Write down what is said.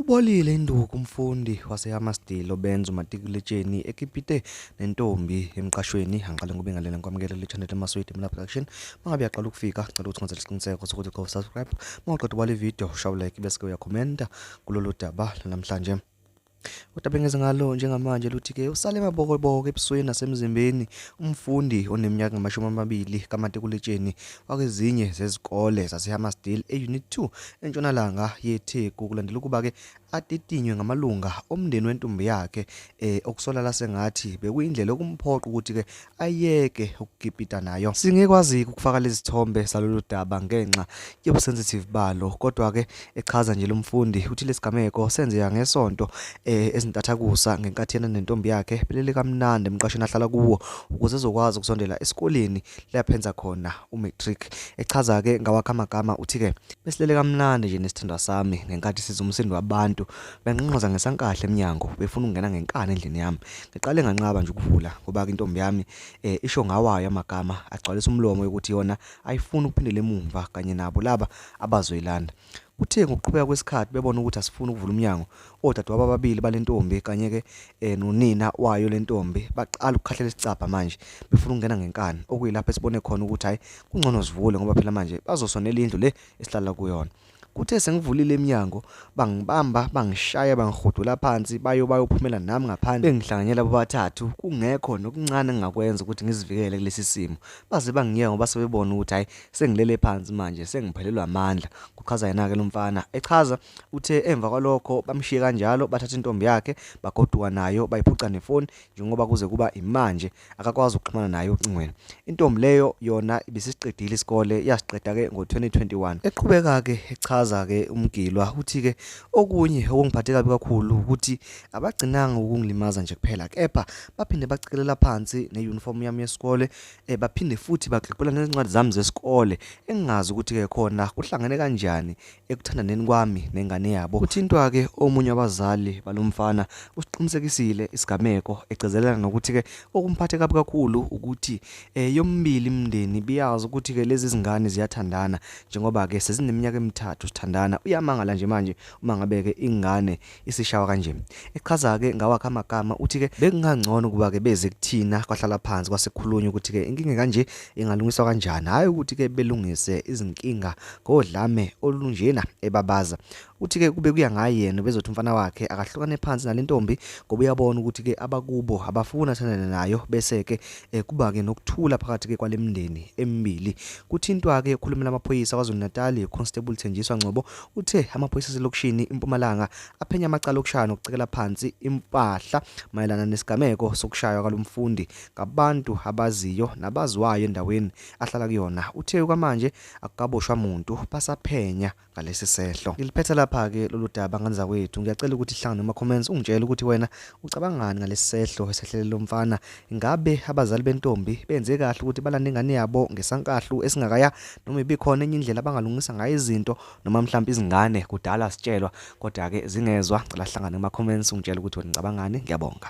Ubolile induku umfundi waseHammarsdale obenza umatikuletsheni eKipite nentombi emqashweni. Angiqale ngikubingelele ngikwamukele kule channel eMaswidi Mla Production. Mangabe uyaqala ukufika, ngicela ukuthi ungenzele isiqiniseko sokuthi go subscribe. Uma uqeda ubala ivideo, ushaye like bese-ke uyakhomenta kulolu daba lanamhlanje. Udaba engeze ngalo njengamanje luthi-ke usale emabokoboko ebusweni nasemzimbeni umfundi oneminyaka engamashumi amabili kamatikuletsheni wakezinye zezikole zaseHammarsdale e-Unit 2 entshonalanga yeTheku kulandela ukuba-ke atitinywe ngamalunga omndeni wentombi yakhe okusolala sengathi bekuyindlela yokumphoqa ukuthi-ke ayeke ukukipita nayo. Singekwazi ukufaka lezi zithombe zalolu daba ngenxa yobusensitive balo, kodwa-ke echaza nje lo mfundi uthi lesigameko senzeka ngesonto ezintathakusa ngenkathi yena nentombi yakhe belele kamnandi emqashweni ahlala kuwo ukuze ezokwazi ukusondela esikoleni lapho enza khona umatric. Echaza-ke ngawakhe amagama uthi-ke besilele kamnandi nje nesithandwa sami ngenkathi sizwa umsindo wabantu benqonqoza ngesankahlu emnyango befuna ukungena ngenkani endlini yami. Ngiqale nganqaba nje ukuvula ngoba-ke intombi yami isho ngawayo amagama agcwalisa umlomo yokuthi yona ayifuni ukuphindela emumva kanye nabo laba abazoyilanda. Kuthe ngokuqhubeka kwesikhathi bebona ukuthi asifuni ukuvula umnyango, odadewabo ababili bale ntombi kanye-ke nonina wayo le ntombi baqala ukukhahlela isicabha manje befuna ukungena ngenkani, okuyilapho esibone khona ukuthi hhayi kungcono sivule ngoba phela manje bazosonela indlu le esihlala kuyona. Kuthe sengivulile emnyango bangibamba bangishaya bangihudula phansi bayo bayophumela nami ngaphandle bengihlanganyela bobathathu kungekho nokuncane engingakwenza ukuthi ngizivikele kulesi simo. Baze bangiyeka ngoba sebebona ukuthi hhayi sengilele phansi manje sengiphelelwa amandla, kuchaza yena-ke lo mfana. Echaza uthe emva kwalokho bamshiye kanjalo bathatha intombi yakhe bagoduka nayo bayiphuca nefoni njengoba kuze kuba imanje akakwazi ukuxhumana naye ocingweni. Intombi leyo yona ibisisiqedile isikole yasiqeda-ke ngo-2021. Eqhubeka-ke echaza-ke umgilwa uthi-ke okunye okungiphathe kabi kakhulu ukuthi abagcinanga ukungilimaza nje kuphela kepha baphinde bacekelela phansi ne-uniform yami yesikole baphinde futhi bagqibela nezincwadi zami zesikole engingazi ukuthi-ke khona kuhlangene kanjani ekuthandaneni kwami nengane yabo. Kuthintwa-ke omunye wabazali balo mfana usiqinisekisile isigameko egcizelela nokuthi-ke okumphathe kabi kakhulu ukuthi yomibili imindeni biyazi ukuthi-ke lezi zingane ziyathandana njengoba-ke sezineminyaka emithathu zithandana. Uyamangala nje manje uma ngabe-ke ingane isishawa kanje. Echaza-ke ngawakhe amagama uthi-ke bekungangcono ukuba-ke beze kuthina kwahlala phansi kwasekukhulunywa ukuthi-ke inkinga kanje ingalungiswa kanjani, hhayi ukuthi-ke belungise izinkinga ngodlame olunjena ebabaza. Uthi-ke kube kuya ngaye yena bezothi umfana wakhe akahlukane phansi nale ntombi ngoba uyabona ukuthi-ke abakubo abafuni athandane nayo bese-ke kuba-ke nokuthula phakathi-ke kwale mindeni emibili. Kuthintwa-ke okhulumela amaphoyisa KwaZulu-Natal Constable Thenjiswa Ngcobo uthe amaphoyisa aselokishini iMpumalanga aphenya amacala okushaya nokucekela phansi impahla mayelana nesigameko sokushaywa kwalo mfundi ngabantu abaziyo nabaziwayo endaweni ahlala kuyona. Uthe okwamanje akukaboshwa muntu basaphenya ngalesi sehlo. Ngiliphetha lapha-ke lolu daba ngane zakwethu. Ngiyacela ukuthi hlangane kuma-comments ungitshele ukuthi wena ucabangani ngalesi sehlo esehlele lo mfana. Ingabe abazali bentombi benze kahle ukuthi balande ingane yabo ngesankahlu esingakaya noma ibikhona enye indlela abangalungisa ngayo izinto noma mhlawumbe izingane kudala sitshelwa kodwa-ke zingezwa. Ngicela hlangane kuma-comments ungitshele ukuthi wena ucabangani. Ngiyabonga.